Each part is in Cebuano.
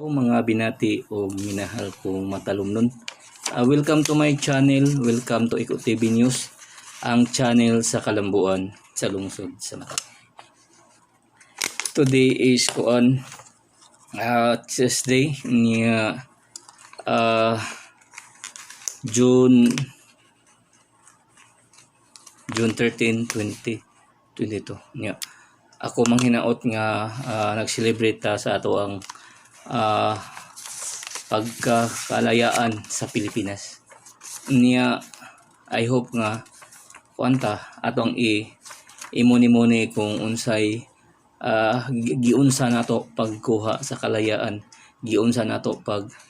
O mga binati o minahal kong matalumnon. Welcome to my channel. Welcome to Iko TV News, ang channel sa kalambuan sa lungsod sa Mata. Today is kuan, Tuesday niya, June 13, 2022 niya. Ako manghinaot nga nag-celebrate ta sa ato ang pagkakalayaan sa Pilipinas. Niya I hope nga kuan ta, atong i imuni-muni kung unsay giunsa nato pagkuha sa kalayaan, giunsa nato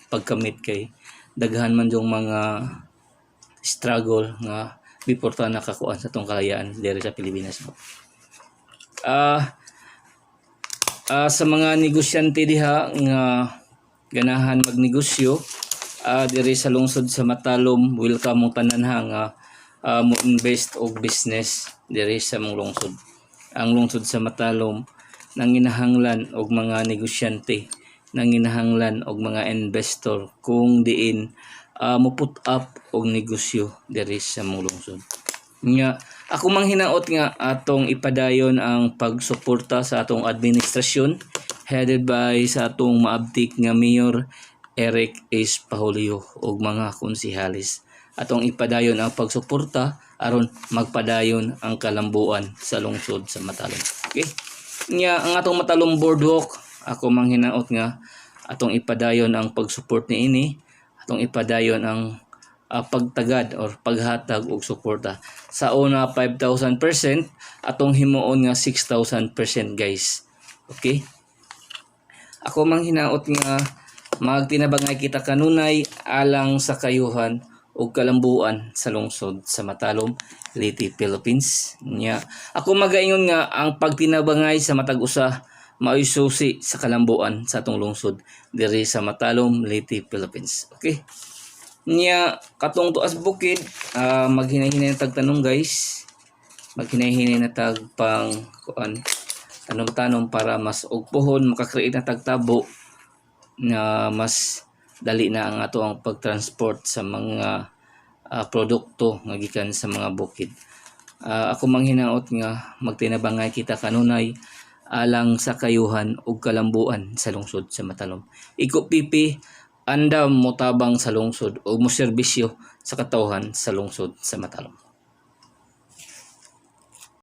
pagkamit, kay daghan man yung mga struggle nga before ta nakakuan sa atong kalayaan diri sa Pilipinas. Sa mga negosyante diha nga ganahan magnegosyo diri sa lungsod sa Matalom, welcome mo tanan ha nga mo invest og business diri sa mong lungsod. Ang lungsod sa Matalom nanginahanglan og mga negosyante, nanginahanglan og mga investor kung diin mo put up og negosyo diri sa mong lungsod. Nga ako manghinaot nga atong ipadayon ang pagsuporta sa atong administrasyon headed by sa atong maabtik nga Mayor Eric S. Pahulio ug mga konsehalis. Atong ipadayon ang pagsuporta aron magpadayon ang kalambuan sa lungsod sa Matalom. Okay? Nya ang atong Matalom Boardwalk, ako manghinaot nga atong ipadayon ang pagsupport niini, atong ipadayon ang pagtagad or paghatag og suporta. Sa una 5,000%, atong himuon nga 6,000%, guys. Okay? Ako manghinaot nga magtinabangay kita kanunay alang sa kayuhan ug kalambuan sa lungsod sa Matalom, Leyte, Philippines. Nya ako magaingon nga ang pagtinabangay sa matag usa mao'y susi sa kalambuan sa atong lungsod diri sa Matalom, Leyte, Philippines. Okay? Nya katong tuas bukid, maghinay-hinay na tagtanom, guys. Maghinay-hinay na tag pang kuan, tanom-tanom para mas og puhon maka-create na tagtabo na mas dali na ang ato ang pagtransport sa mga produkto nga gikan sa mga bukid. Ako manghinaot nga magtinabangay kita kanunay alang sa kayuhan ug kalambuan sa lungsod sa Matalom. Iko pipi andam motabang sa lungsod o moserbisyo sa katawhan sa lungsod sa Matalom.